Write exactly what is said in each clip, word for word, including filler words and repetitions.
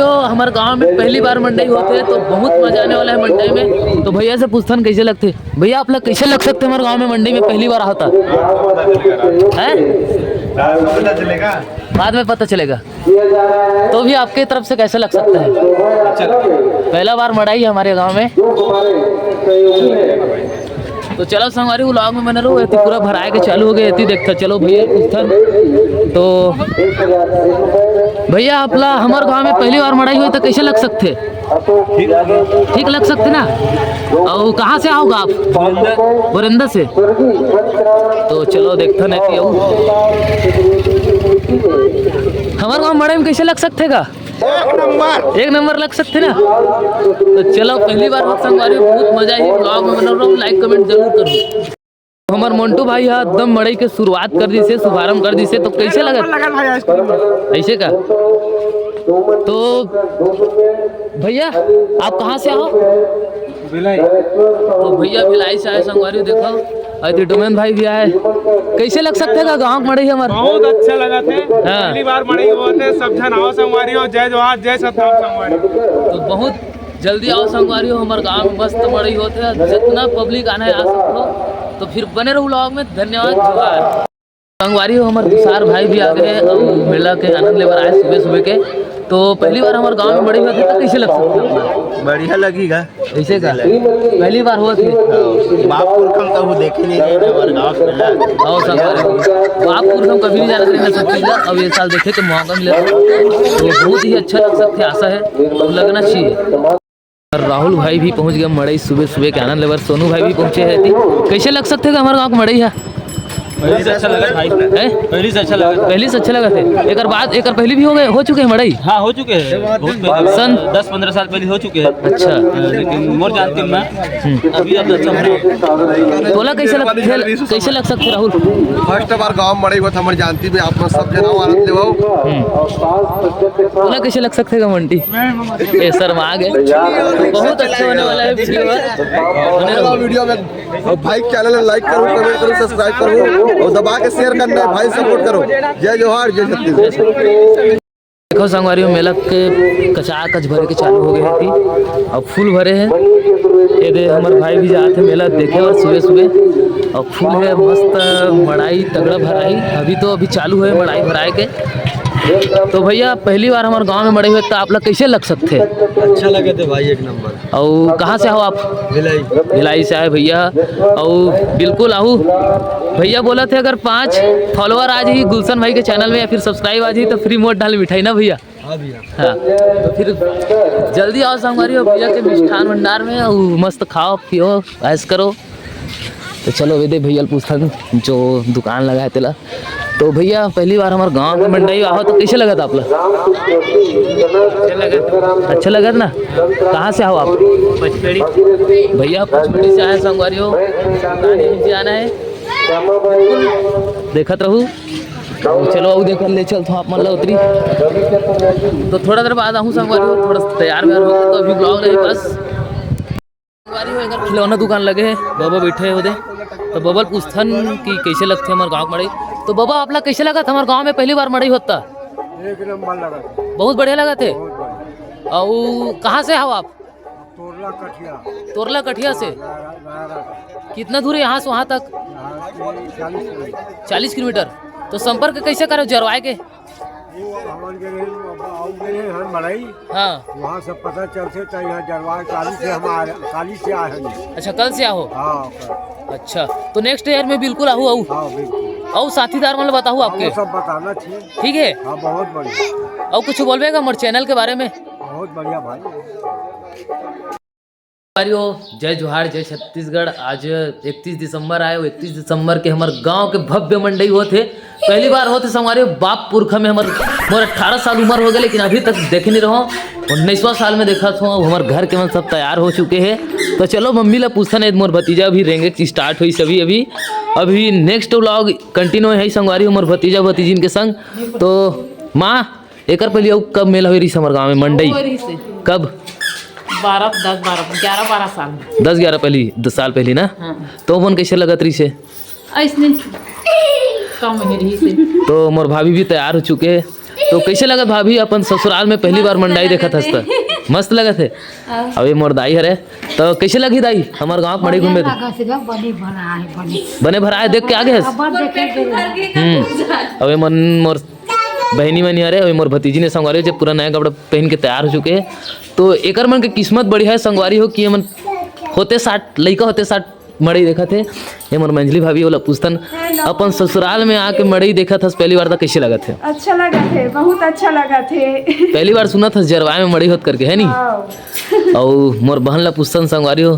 तो हमर गांव में पहली बार मंडई होथे, तो बहुत मजा आने वाला है मंडई में। तो भैया से पूछथन, कैसे लगथे? भैया, आप लोग कैसे लग सकथे हमर गांव में मंडई में पहली बार आहव त? हैं? बाद में पता चलेगा। तो भी आपके तरफ से कैसे लग सकता है? पहला बार मड़ई है हमारे गांव में। तो चलो संगवारी, vlog में बने रहो। एती पूरा भराए के चालू हो गए, एती देखता चलो भैया पूछथन। तो भैया, आप ला हमर गांव में पहली बार मड़ई होय तो कैसे लग सकथे? ठीक लग सकथे ना? अउ कहाँ से आओगा आप? बोरंदा से। तो चलो देखथन एती अउ। हमर गांव मड़ई में कैसे लग सकथे गा? एक नंबर। एक नंबर लग सकथे ना? तो चलो, पहली बार होत संगवारी, बहुत मजा ही। Vlog में बने रहो, like comment जरूर करो। हमर मोंटू भाई हा एकदम मड़ई के शुरुआत कर दिसे, शुभारंभ कर दिसे, तो कैसे लगत? लगा भाई आइसक्रीम। ऐसे का? तो भैया, आप कहाँ से आओ? भिलाई। तो भैया भिलाई से आए संगवारी, देखो, अउ एती डोमेन भाई भी आए। कैसे लग सकथे गा गाँव के मड़ई हमर? बहुत अच्छा लगथे। हाँ। पहली बार मड़ई होत हे, सब झन आओ संगवारी हो, जय जोहार, जय सतनाम संगवारी। तो बहुत जल्दी आओ संगवारी हो, हमर गाँव में मस्त मड़ई होत हे, जितना public आना है आ सकथो। तो फिर बने रहो vlog में, धन्यवाद, जोहार। संगवारी हो, हमर विशाल भाई भी आ गए अउ मेला के आनंद लेबर आए सुबह सुबह के। तो पहली बार हमर गाँव में मड़ई होत हे, तो कैसे लग सकथे? बढ़िया लगही गा। ऐसे का? पहली बार होत हे? बाप पुरखा म कभू देखे नहीं रहे हमर गाँव के मेला। आओ संगवारी, बाप पुरखा म कभी नहीं जाना रहे ना सब चीज ला। अब ये साल देखे के मौका मिले तो बहुत ही अच्छा लग सकथे, आशा है, लगना चाहिए। राहुल भाई भी पहुंच गए मड़ई सुबह सुबह के आनंद लेबर। सोनू भाई भी पहुंचे हैं। कैसे लग सकथे हमर गाँव के मड़ई है? पहली से अच्छा लगा भाई। हैं? पहली से अच्छा लगा। पहली से अच्छा लगा थे। एकर बाद, एकर पहली भी हो गए, हो चुके हैं मड़ई? हाँ, हो चुके हैं। बहुत पहले, सन? दस पन्द्रह साल पहले हो चुके हैं। अच्छा। हाँ, लेकिन मोर जानती हूँ मैं। हम्म। अभी अब अच्छा बना। तोला कैसे लग, कैसे लग सकथे राहुल? First बार गाँव मड़ई होत हमर जानती में आप मन सब जन आओ आनंद लेवो। हम्म। तोला कैसे लग सकथे गा मंटी? ए, शर्मा गए। बहुत अच्छा होने वाला है video। बने रहो video में। और भाई के channel में like करो, comment करो, subscribe करो और दबा के share करना है भाई, support करो। जय जोहार, जय छत्तीसगढ़। देखो संगवारी हो, मेला के कचाकच भरे के चालू हो गए हे अभी, अब full भरे हे। ये दे हमर भाई भी जात हे मेला देखे बर सुबह सुबह, अब full हे मस्त मड़ई तगड़ा भराई। अभी तो अभी चालू हे मड़ई भराए के। तो भैया, पहली बार हमर गांव में मड़ई होय, तो आप ला कैसे लग सकथे? अच्छा लगथे भाई, एक नंबर। अउ कहाँ से हो आप? भिलाई। भिलाई से आए भैया। अउ बिल्कुल आहू, भैया बोलथे अगर पाँच follower आ जाही गुलशन भाई के channel में या फिर subscribe आ जाही तो free मोर डाल मिठाई ना भैया। हाँ भैया। हाँ, तो फिर जल्दी आओ संगवारी हो भैया के मिष्ठान भंडार में, अउ मस्त खाओ पियो, ऐश करो। तो चलो, वेदे भैया ल पूछथन जो दुकान लगा हे तेला। तो भैया, पहली बार हमर गांव के मंडई आहो तो कैसे लगत आप ला? अच्छा लगत ना? कहाँ से आओ आप? पचपेड़ी। भैया पचपेड़ी से आए संगवारी हो, दुकान ही नीचे आना है, देखत रहू। चलो, अउ देखत ले चलथो आप मन ला उतरी। तो थोड़ा देर बाद आहू संगवारी हो, थोड़ा तैयार व्यार होके, तो अभी vlog रही बस। संगवारी हो, एकर खिलौना दुकान लगे हे, बाबा बैठे हे ओदे। तो बाबा ल पूछथन कि कैसे लगथे हमर गाँव के मड़ई। तो बाबा, आप ला कैसे लगत हमर गाँव में पहली बार मड़ई होत त? एक नंबर लगत हे। बहुत बढ़िया लगत हे। बहुत बढ़िया। अउ कहाँ से हव आप? तोरला कठिया। तोरला कठिया से? हाँ, रा-, रा-, रा-, कितना दूर है यहाँ से वहाँ तक? यहाँ से चालीस किलोमीटर। चालीस किलोमीटर। तो संपर्क कैसे करो जरवाए के? हमन गे रहे, अब आऊ गे रहे हन मड़ई। हाँ। वहाँ से पता चलथे त यहाँ जरवाए, काली से हम आ, काली से आए हन। अच्छा, कल से आहो? हाँ, कल। अच्छा, तो next year में बिल्कुल आहू, आहू। हाँ, बिल्कुल। अउ साथीदार मन ला बताहू हाँ, आपके। वो सब बताना चाहिए। ठीक है? हाँ, बहुत बढ़िया। अउ कुछ बोलबे का मोर channel के बारे में? बहुत बढ़िया भाई। संगवारी हो, जय जोहार, जय छत्तीसगढ़। आज इकतीस दिसंबर आए, अउ इकतीस दिसंबर के हमर गांव के भव्य मंडई होत हे। पहली बार होत हे संगवारी हो, बाप पुरखा में हमर, मोर अठारह साल उम्र हो गए, लेकिन अभी तक देखे नहीं रहो। उन्नीसवाँ साल में देखत हो, अब हमर घर के मन सब तैयार हो चुके हे। तो चलो मम्मी ला पूछथन, मोर भतीजा अभी रेंगे start होइस अभी, अभी, अभी next vlog continue हे संगवारी हो, मोर भतीजा भतीजिन के संग। तो माँ, एकर पहली अउ कब मेला होय रहिस हमर गांव में मंडई? होय रहिस हे। कब? बारह, दस, बारह, ग्यारह, बारह साल। दस, ग्यारह पहली, दस साल पहली ना? हाँ। तो मन कैसे लगत रहिस हे? ऐसने कम ही रहिस हे। तो मोर भाभी भी तैयार हो चुके हे। तो कैसे लगत भाभी, अपन ससुराल में पहली बार मंडई देखत हस त? मस्त लगत हे। हाँ। अबे मोर दाई हरे, तो कैसे लगही दाई हमर गाँव के मड़ई घूमे? बढ़िया लगत हे गा, बने भराए, बने। बने भराए देख के आगे हस? अब्बड़ देखे के। हम्म। अबे मन मोर बहिनी मनी हरे, अबे मोर भतीजी ने संगवारी हो, जे पूरा नया कपड़ा पहन के तैयार हो चुके हे। तो एकर मन के किस्मत बढ़िया हे संगवारी हो कि ये मन होते साठ, लइका होते साठ मड़ई देखत हे। ये मोर मंझली भाभी, ओला पूछथन, अपन ससुराल में आके मड़ई देखत हस पहली बार, त कैसे लगत हे? अच्छा लगत हे, बहुत अच्छा लगत हे। पहली बार सुनत हस जरवाए में मड़ई होत करके, है नी? हाँ। अउ मोर बहन ला पूछथन संगवारी हो,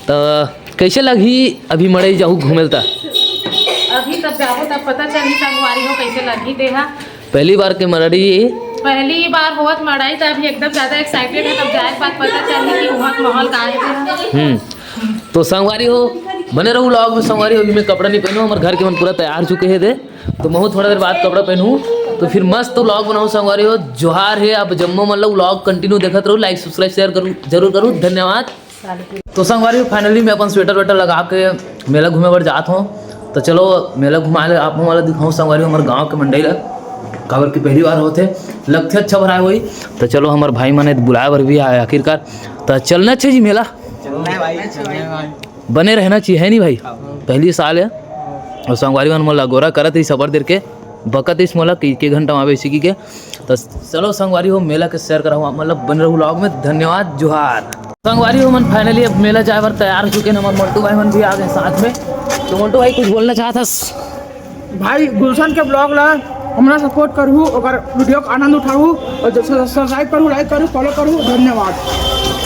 त कैसे लगही अभी मड़ई जाहू घूमेल त? अभी तब जाबो तब पता चलही संगवारी हो कैसे लगही तेहा। पहली बार के मड़ई। पहली बार होवत मड़ई, त अभी एकदम ज्यादा excited हे। तब जाए के बाद पता चलही कि वहाँ के माहौल का हे। हम्म। तो संगवारी हो, बने रहू vlog में। संगवारी हो, अभी मैं कपड़ा नहीं पहनू, हमर घर के मन पूरा तैयार चुके हे दे, तो महू थोड़ा देर बाद कपड़ा पहनू, तो फिर मस्त vlog बनाऊ। संगवारी हो, जोहार हे, आप जम्मो मन ला vlog continue देखत रहू, like subscribe share करू, जरूर करू, धन्यवाद। तो संगवारी हो, finally मैं अपन sweater वेटर लगा के मेला घूमे बर जात हों। तो चलो मेला घुमा ले, आप मन ला दिखाऊं संगवारी हो, हमर गांव के मंडई ला, काबर कि पहली बार होथे, लगथे अच्छा भराए होही। तो चलो हमर भाई मन बुलाए बर भी आए आखिरकार, तो चलना चाहिए जी मेला। चलना है भाई, चलना है भाई। बने रहना चाहिए, है नहीं भाई? पहली साल है। और संगवारी मन मोला गोरा करत रही सबर देर के, बकत इस मोला कि के घंटा वहाँ बेसी की के। तो चलो संगवारी हो, मेला के share कराऊँ, मतलब बने रहू vlog में। धन्यवाद, जोहार। संगवारी हो मन, finally अब मेला जाए बर तैयार हो चुके हैं। हमारे मोंटू भाई मन भी आ गए साथ में। तो मोंटू भाई कुछ बोलना चाहत हस? भाई गुलशन के vlog ला हमरा support करहू, ओकर video के आनंद उठाहू और subscribe करहू, like करहू, follow करहू। धन्यवाद।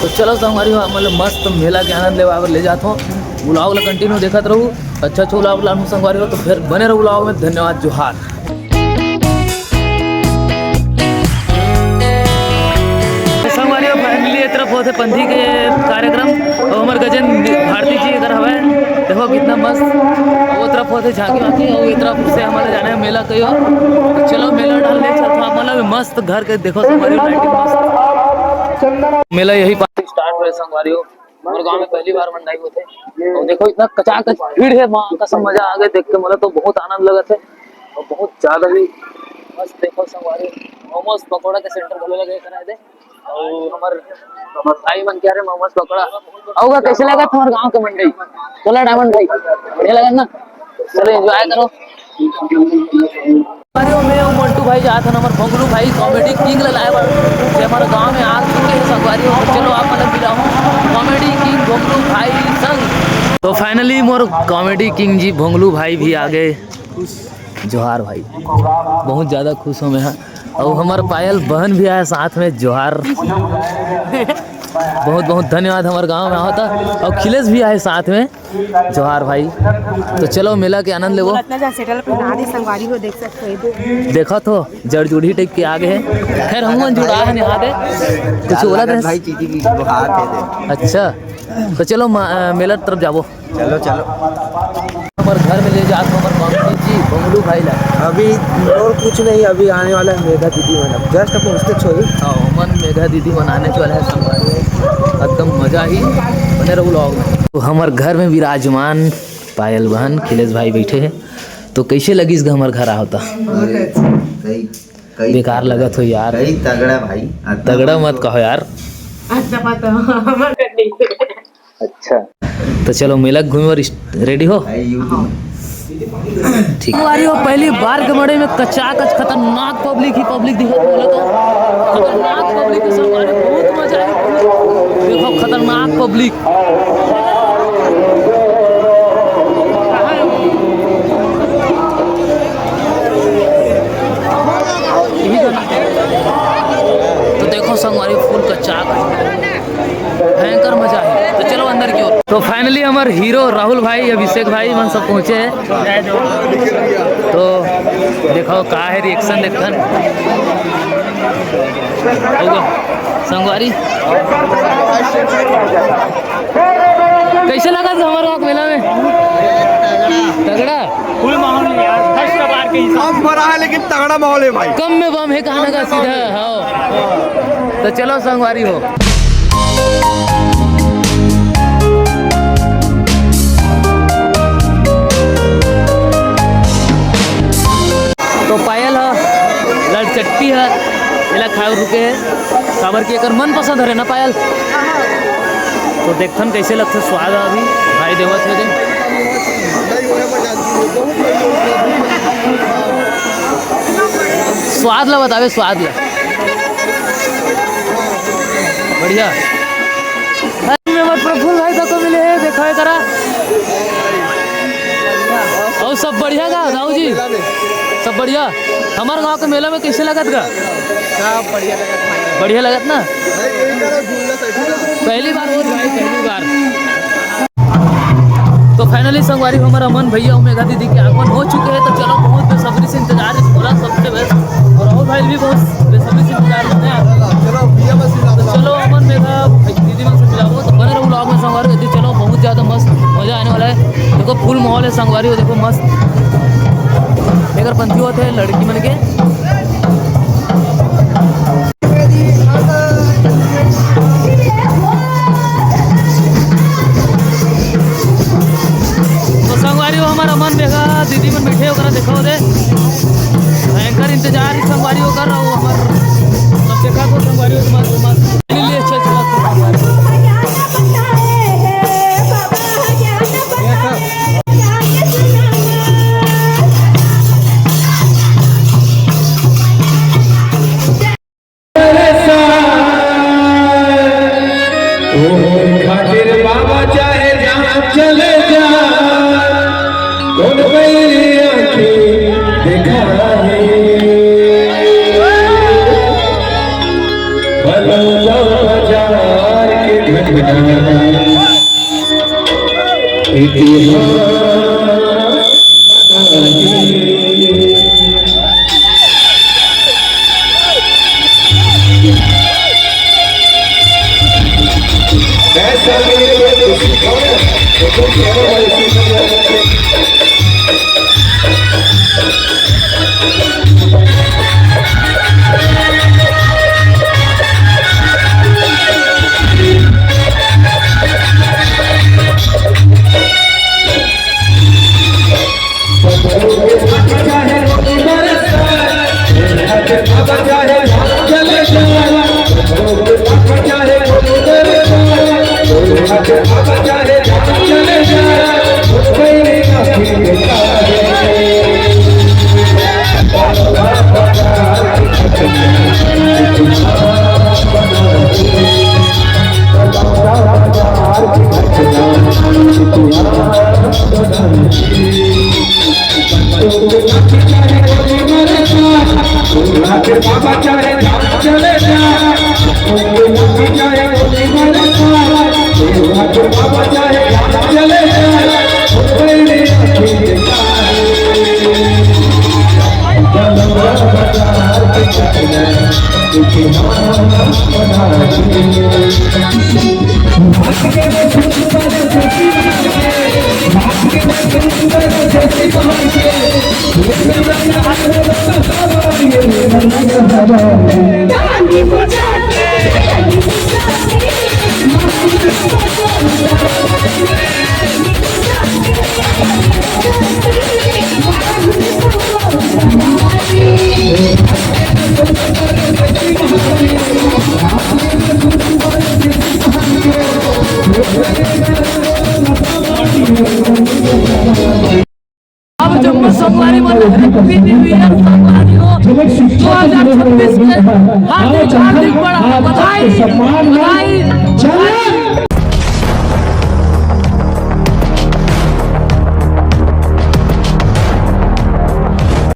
तो चलो संगवारी हो, मतलब मस्त मेला के आनंद लेवा बर ले जात हों। Vlog ला continue देखत रहू, अच्छा अच्छा vlog लानहू संगवारी हो, तो फिर बने रहू vlog में। धन्यवाद, जोहार। संगवारी हो, finally ए तरफ होथे पंथी के कार्यक्रम, और हमर गजेंद्र भारती जी अगर हवे, देखो कितना मस्त। वो तरफ होथे झांकी वाकी, और ये तरफ से हमारे जाने हैं मेला कहीं और। चलो मेला डाल ले चलते हैं, मतलब मस्त घर के देखो संगवारी हो, lighting मस्त। मेला यही पास start हुए संगवारी हो। हमर गांव में पहली बार मंडई होथे। अउ देखो, इतना कचाकच भीड़ हे, माँ कसम, मजा आ गए देख के। मोला तो बहुत आनंद लगत हे अउ बहुत ज्यादा भी मस्त। देखो संगवारी, मोमोज पकोड़ा के center घलो लगे हे करा दे। अउ हमर भाई मन के, अरे, मोमोज पकोड़ा। अउ का, कैसे लगत हमर गांव के मंडई? चला डायमंड भाई, बढ़िया लगत ना? चलो enjoy करो। अरे, मैं अउ मोंटू भाई जात हन हमर भोंगलू भाई comedy king ला लाए बर, जे हमर गांव में आ चुके हैं संगवारी हो। तो चलो आप मन ला मिलाहूं comedy king भोंगलू भाई संग। तो finally मोर comedy king जी भोंगलू भाई भी आ गए। जोहार भाई, बहुत ज्यादा खुश हों मैं हा। अउ हमर पायल बहन भी आए साथ में, जोहार। बहुत बहुत धन्यवाद, हमर गांव में आवत हे। अउ खिलेश भी आए साथ में। जोहार भाई। तो चलो मेला के आनंद लेवो। इतना जा सेटल पहना दे संगवारी हो, देख सकते हो। देखत हो, जड़ जुड़ही type के आ गए हैं। खैर, हम जुड़ा है, निहा दे। कुछ बोला था? भाई, चीजी की बात है दे। अच्छा, तो चलो म-, अ, मेला तरफ जाबो। चलो, चलो। हमर घर में ले जात हमर पंकज जी, बंगलू भाई ला। अभी और कुछ नहीं, अभी आने वाला है मेघा दीदी, मतलब just पहुँचते छोड़ी। हाँ, हमन मेघा दीदी मन आने वाला है संगवारी। एकदम मजा ही बने रहू vlog में। तो हमर घर में विराजमान पायल बहन, खिलेश भाई बैठे हैं। तो कैसे लगिस ग हमर घर आहो त? बहुत अच्छा। कई, कई बेकार तगड़ा। लगत हो यार। कई तगड़ा भाई। अतना तगड़ा मत कहो यार। अच्छा, बात हमर घर नहीं। अच्छा, तो चलो मेला घूमे बर ready हो? भाई, YouTube। ठीक। संगवारी हो, पहली बार के मड़ई में कचाकच खतरनाक public ही public दिखत बोले तो। खतरनाक public है संगवारी, बहुत मजा आई। देखो खतरनाक public। तो देखो संगवारी, full कचाकच। भयंकर मजा है। तो चलो अंदर की ओर। तो finally हमर hero राहुल भाई, अभिषेक भाई मन सब पहुंचे हैं। तो देखो का है reaction देखन। होगा संगवारी। कैसे लगा था हमारा मेला में? तगड़ा। Full माहौल है यार, first बार के हिसाब। कम भरा है लेकिन तगड़ा माहौल है भाई। कम में बम है कहने का सीधा, हाँ। तो चलो संगवारी हो। तो पायल ह चट्टी हे, एला खाए रुके हे, काबर कि एकर मनपसंद हरे ना पायल। तो देखथन कैसे लगथे स्वाद अभी, भाई देवत हे दे। स्वाद ला बतावे, स्वाद ला। बढ़िया। अरे, में हमर प्रफुल्ल भाई तको मिले हे, देखा हे करा। अउ सब बढ़िया का, राहु जी? सब बढ़िया। हमर गांव के मेला में कैसे लगत गा? सब बढ़िया लगत भाई। बढ़िया लगत ना? भाई, यही करो, घूमना सही है। पहली बार होत भाई, पहली बार। तो finally संगवारी हो, हमर अमन भैया अउ मेघा दीदी के आगमन हो चुके हे। तो चलो, बहुत बेसब्री से इंतजार हे, बोला सबसे बेस्ट। अउ राहुल भाई भी बहुत बेसब्री से इंतजार कर रहे हैं। चलो, भैया बस इंतजार तो चलो, अमन, मेघा, दीदी मन से मिलाबो, तो बने रहो vlog में संगवारी हो। चलो, बहुत ज्यादा मस्त मजा आने वाला है। देखो, full माहौल है संगवारी हो, देखो मस्त। एकर पंथी होत हे लड़की मन के। तो संगवारी हो, हमर अमन, मेघा दीदी मन बैठे, ओकरा देखो दे। भयंकर इंतजार हे संगवारी हो, कर रहो हमर। सब देखा तो संगवारी हो, मस्त, मस्त। ले, ले, चल, चल, चल। तोर खातिर बाबा चाहे जहाँ चले जा, कौन बैरी आँखें दिखाए। बलौदा बाजार के घटना इतिहास बनाए। अब जम्मू संगवारी मन, Happy New Year संगवारी हो। दो हज़ार छब्बीस के हार्दिक, हार्दिक बड़ा बधाई, बधाई।